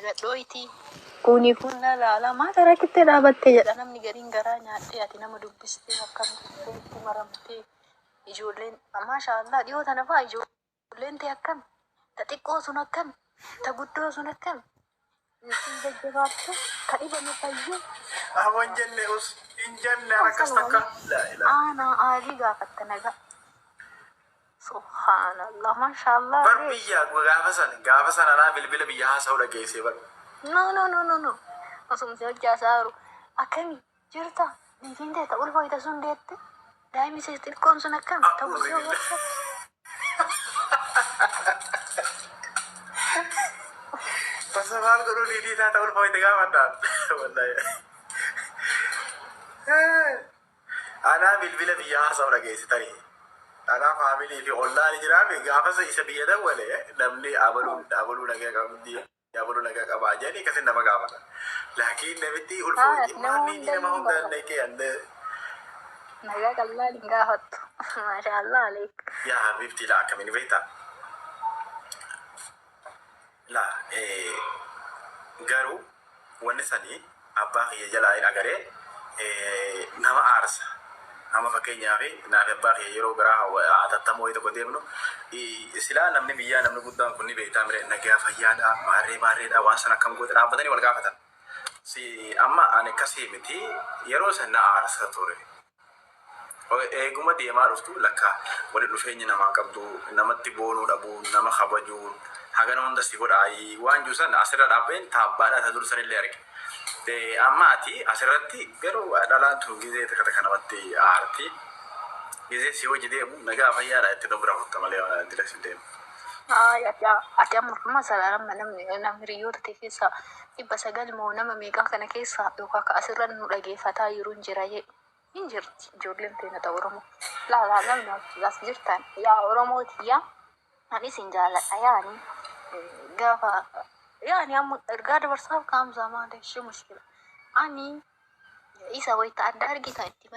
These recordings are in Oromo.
Nagadhooyti. Kuunii kun na laala maa karaa kittee dhaabatte jedha namni gariin garaa nyaadhee ati nama dubbistee akkam jettee itti maramtee ijoolleen maashaa Allah dhiyoo tana faa ijoolleen tee akkam ta xiqqoo sun akkam ta guddoo sun akkam sin jajjabaatte ka dhibame fayyee. Aboo hin jenne us hin jenne an akkas takka. Laa ilaaha. Aanaa aalii gaafatta nagaa. Subhanallah mashallah Bar ree. biyya gaafa san gaafa san anaa bilbila biyya haasa'u dhageessee bar. No no no no no. Osuma si hojjaa saaru. Akkami jirta? Niitiin tee ta ulfooyta sun deette? Daa'imni see xiqqoon sun akkami? Ta A'uuzu guddoo billah. akkami? Tasa maal godhuu niitii isaa ta ulfooyte gaafadhaan. Wallahi. Anaa bilbila biyya haasa'u dhageesse tarii. Anaa faamilii fi ollaan jiraame gaafas isa biyya dawwale namni abaluun abaluu nagaa qabdi abaluu nagaa qabaa jedhanii akkasin nama gaafata. Laakiin namitti Haa ulfooyti nama maal niitii nama hundayyuu hin hunda gaafatu. dhaqee ande Nagaa qallaan hin gaafattu. Maashaallah aleek. Yaa habibti laa akkamiin beektaa? Laa garuu wanni sani abbaa kiyya jalaa hin agaree nama aarsa. Amma fakkeenyaaf naafi abbaa kiyya yeroo garaa hatattamoo wayii tokko deemnu silaa namni biyyaa namni guddaan kun ni beektaa mire nagaa fayyaadha maarree maarreedha waan sana akkam goote dhaabbatanii wal gaafatan. Si amma ani akkasii miti yeroo san na aarsa ture. Eeguma deemaa dhuftu lakka walitti dhufeenya namaa qabdu, namatti boonuu dhabuun, nama kabajuun hagana hunda si godhaayii waan jiru san asirra dhaabbeen ta abbaadhaa ta dur sanillee arge. Amma ati asirratti garuu dhalaan tun gizee takka takka namatti aarti. Gizee si hojii deemu nagaa fayyaadha itti nu bira kutta malee dila si deemu. Ay, ati ati amma masala amma namni namni hiriyoota ta'e keessaa 900 moo nama meeqaa kana keessaa yookaan ka asirra nu dhageeffataa jiru hin jira jee. Hin jirti ijoolleen teena ta Oromoo. Laalaa namni as jirtan yaa Oromoo tiyya ani isin jaaladha yaani gaafa yaani amma ergaa dabarsaaf kaamsaa maali ishee mushkila. Ani isa wayita adda argitan itti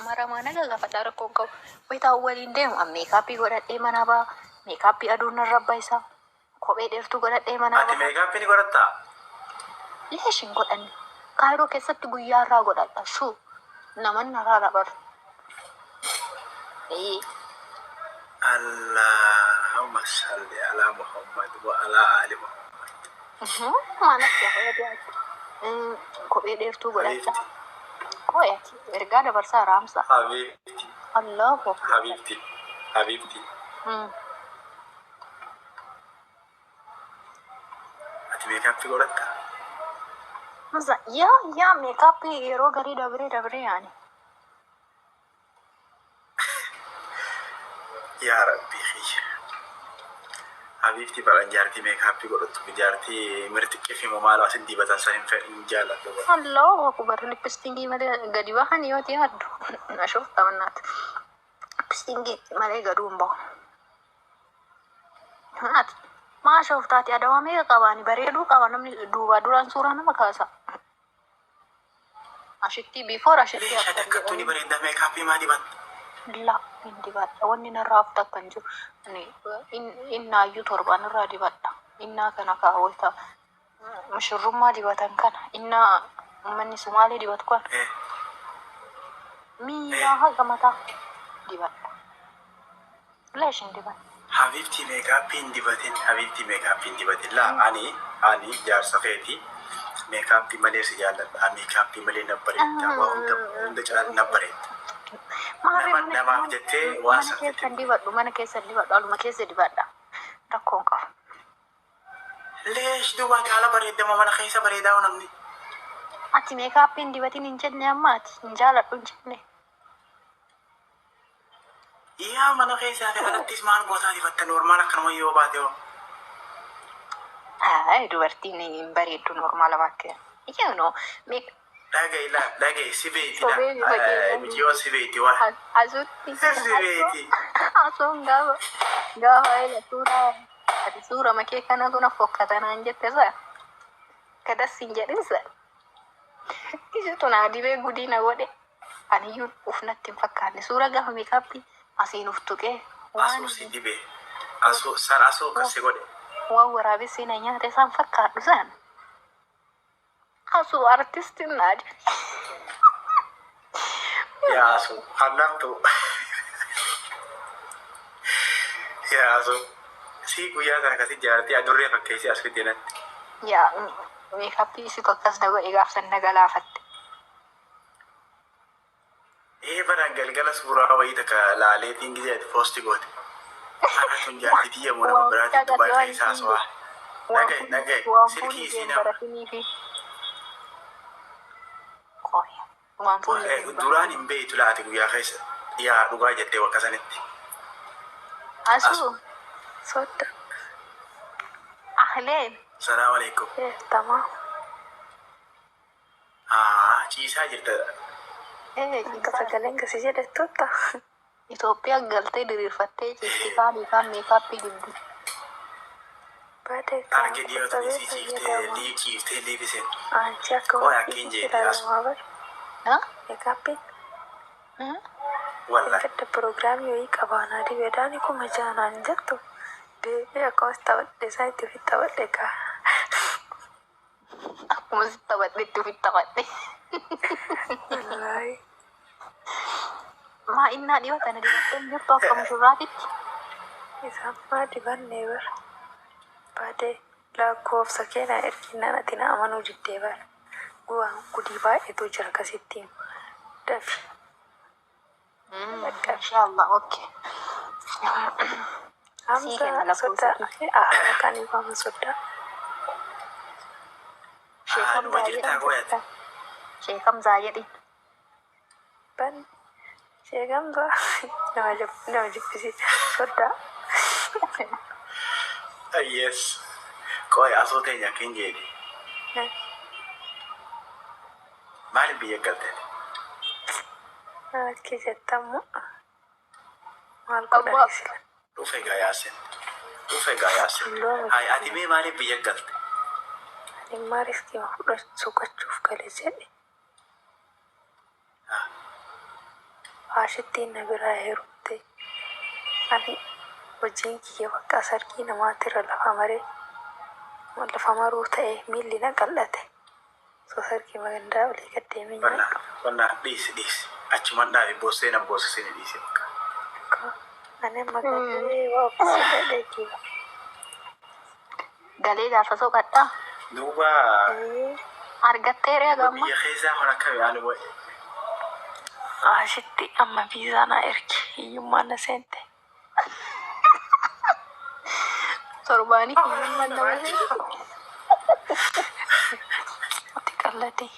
maramaa naga gaafadha rakkoon qabu. Wayita waliin deemu an meekaappii godhadhee manaa ba'a meekaappii aduun narra baysa Kophee dheertuu godhadhee manaa Ati baha. meekaappii ni godhattaa? Leesh hin godhanne. Kaayiroo keessatti guyyaa irraa godhadha. Shuu. Naman naraara bar. Ee. Allahumma salli ala Muhammad wa ala ali Muhammad. Maal ati ati? Kophee dheertuu godhadha. Habibti. Qoy ati ergaa dabarsaa raamsa. Habibti. Allahu akbar. Habibti. Habibti. Ati meekaappii godhatta? Hamza, yaa yaa meekaappii yeroo garii dabree dabree yaani. Yaa Rabbii kiyya. Habiibtii baran jaartii meekaappii godhattu jaartii mirxiqqii fi maaloo asin dibatan san hin fedhu hin jaalladhu bara. Allahu akbar lippistingii malee gadi bahan yoo ta'e addu na shofta mannaati. Lippistingii malee gaduu hin bahu. Ati maa shooftaati adawaa meeqa qabaani bareeduu qaba namni duubaa duraan suuraa nama kaasa. Ashittii before ashittii Leesha after takkattuu ni jedhanii. bareedda meekaappii maa dibatta? La hin dibadha wanni narraa haftu akka hin jiru. Ani innaayyuu torbaan irraa dibadha. Innaa kana kaawwata mushurrummaa dibatan kana innaa uummanni Sumaalee dibatu kana miilaa haga mataa dibadha. Leesh hin diban. Habibti mekaappii hin dibatin habibti mekaappii hin dibatin laa ani ani jaarsa keeti mekaappii malee si jaalladha mekaappii malee na bareedda waa hunda hunda caalaa na bareedda Maarree nama mana namaaf mana jettee waan mana san keessa sitti hin dibadhu mana keessa hin dibadhu aluma keessa dibadha rakkoon qabu. Leesh duuba ati haala bareedda moo mana keessa bareedaa hoo namni. Ati meekaappii hin dibatin hin jenne amma ati hin jaaladhu hin jenne. Yaa mana keessaa fi alattis maal gootaa dibatta normaal akkanuma yoo baate hoo. Ay dubartiin hin bareeddu normaala bakkee. You know, make Dhaga'i laa dhaga'i si beeyti laa sobee fageenya. mucayyoon si beeyti waa Asutti si beeyti. asuun gaafa gaafa ila suuraa ati suura makee kanatu na fokkata naan jette sa kadas hin jedhin sa isitu naa dibee gudii na godhe. Aniyyuu uf natti hin fakkaanne. Suura gaafa meekaappii asiin uf tuqee waan Asuu si dibe. Asuu san asuu akkas si godhe. waan waraabessi na nyaate isaan fakkaadhu san. Asu artistiin naa jedhe. Yaasu annamtu. Yaasu. Si guyyaa sana akkasii jaartii adurree fakkeessee as fidde natti. Yaa makeup isitu akkas na godhe gaafsan na galaafatte. Ee, baraan galgala suuraa wayii takka laaleetiin gisee ati post goote. Akka tun jaartii tiyya moo nama biraatiin Dubaay keessa haasawaa. Dhagaye, dhagaye, Waan silkii fuulli isii kee hin nama. baratiniifi. Qoy. Waan fuulli kee hin Duraan hin beektu laati guyyaa keessa. Yaa, dhugaa jettee bakka sanitti. Asu. Asu. Sodda. Ahleen. Salaam alaikum. Tamam. Haa, ciisaa jirta. Ee, Akka ciisaa. sagaleen kasi jedhettotta. Itoophiyaa galtee diriirfattee ciisti, kaanii kaan makeup dibdi. Baadee Arge dhiyootan isii ciiftee lii ciiftee liibiseen. Anchi akka Qoy, akkiin jeeti asu. ilaalamaa bar. Ha? Makeupiin. Wallahi. Gadda piroogiraamii wayii qabaanaa dibeedhaan 6000 naan jettu. Deebi'ee akkasumas taphadhe isaa itti ofitti taphadhe kaa. Akkuma si taphadhetti ofitti taphadhe. Wallaahi. Maa innaa dhiyoo tana dibattee hin jirtu akka mushurraatitti. Isaan maa dibannee bar. Baadee lakkoofsa keenaa erginnaan ati na amanuu diddee bar. Guwaan gudii baay'eetu jira akkasitti himu. Dafi. Dhaqqabi. Inshallah, okay. Sii kenna Hamza lakkoofsa soddaa kee. maqaan waaman soddaa. Sheekam Numa Zaa jirtaa jedhi. qoyate. Sheekam Zaa jedhi. Ban sheekamsa nama jibbisiisa soddaa. Yes. Qoy, asoo teenya akkiin jeeti. Maaliif biyya galte? Akki jettammu maal Abbaa. godhani sila. Dhufe gaa Yaasin. Dhufe gaa Yaasin. Tullooma. Hay, ati mee maaliif biyya galte? Ani immoo riskii fudhachuu qachuuf gale jedhe. Faashittiin na biraa heerumte. Ani hojiin kiyya bakka sargii namaatirra lafa maree lafa maruu ta'e miilli na qal'ate. Osoo sargii magandaa olii gad deemee Bannaa, nyaadhu. bannaa, dhiisi, dhiisi. Achuman dhaabi, boossee na boossisini, dhiisi bakka. Ani amma galee waa obsii dhadhee jiba. Galee gaafa soqadhaa. Duuba Argatteeree duuba hagamma. Biyya keessaa kun akkami ani wayi. Ashitti amma viizaa naa ergi, hiyyummaan na seente. Torbaanii hiyyummaan nama seente. Ati qalladee.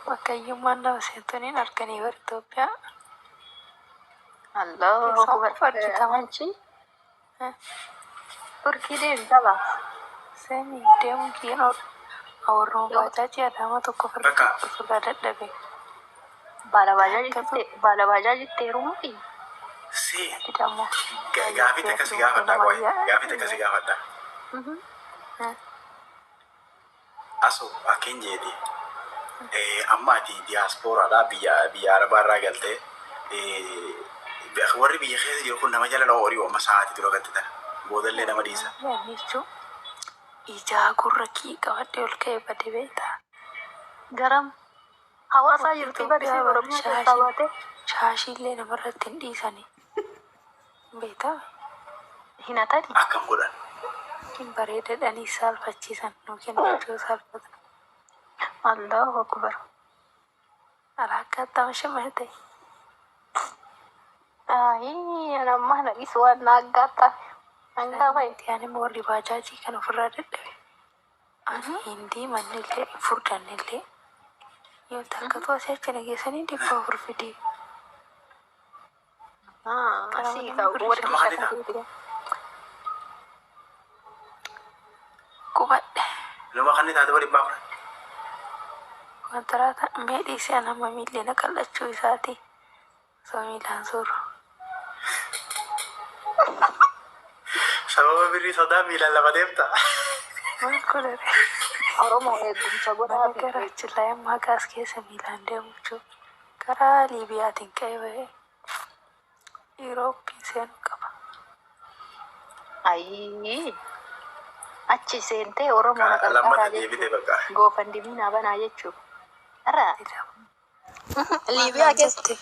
Bakka hiyyummaan nama seentuun hin arganii bar Itoophiyaa. Allahu Keessaa akbar. qofa argitama. Amanchi Turkii deemta laa? Seemi deemuun kiyyaan oolu. Awwarruma baajaajii Adaamaa tokko Bakka ofirraa dadhabe. Baala baajaajitti heerumuufi? Si Fidammoo. Gaafii takka si gaafadhaa, qoy, gaafii takka si gaafadhaa. Asu akkin jeeti. Amma ati diyaaspooraadhaa, biyya Arabaa irraa galtee, warri biyya keessa jiru kun nama jala nama horii amma sa'aatii dura galte tana boodallee nama dhiisa. Ani jechuun ijaa gurra kii qabadhee ol ka'ee bade beektaa. Garam hawaasaa jirti Itoophiyaa barsiin bara Oromiyaa keessaa shaashii baate. Shaashiillee namarratti hin dhiisanii. Beektaa? Hin hatani. Akkam godhan? Hin bareedadhanii saalfachiisan nuu kennachuu saalfatan. Allahu akbar. Alaakkaattaa shimate. Ayii, ana amma na dhiisu, waan na aggaattaa. Hangaa fa'i. Itti ani warri baajaajii kan ofirraa dadhabe. Ani hindii mannillee hin furdannillee. Yoo takkatu asii achi na geessanii 400 fidii. Asii ka warqii Maali shakka. Qubadhe. Numa kan taate bara 400. Kontiraata mee dhiisee ana amma miilli na qal'achuu isaati. Osoo miilaan suuru. Sababa birrii sodaa miilaan lafa deemta. Maal godhare? Oromoo eegumsa Mana godhaa fi gara achillaa ammaa gaas keessa miilaan deemu jechuudha. Karaa Liibiyaatiin ka'ee bahee Yuurooppiin seenuu qaba. Ayii. Achi seentee Oromoo na Lammata qarqaaraa deebite jechuudha. bakka. GoFundMe naa banaa jechuudha. Irraa Maal Liibiyaa naan keessa jette?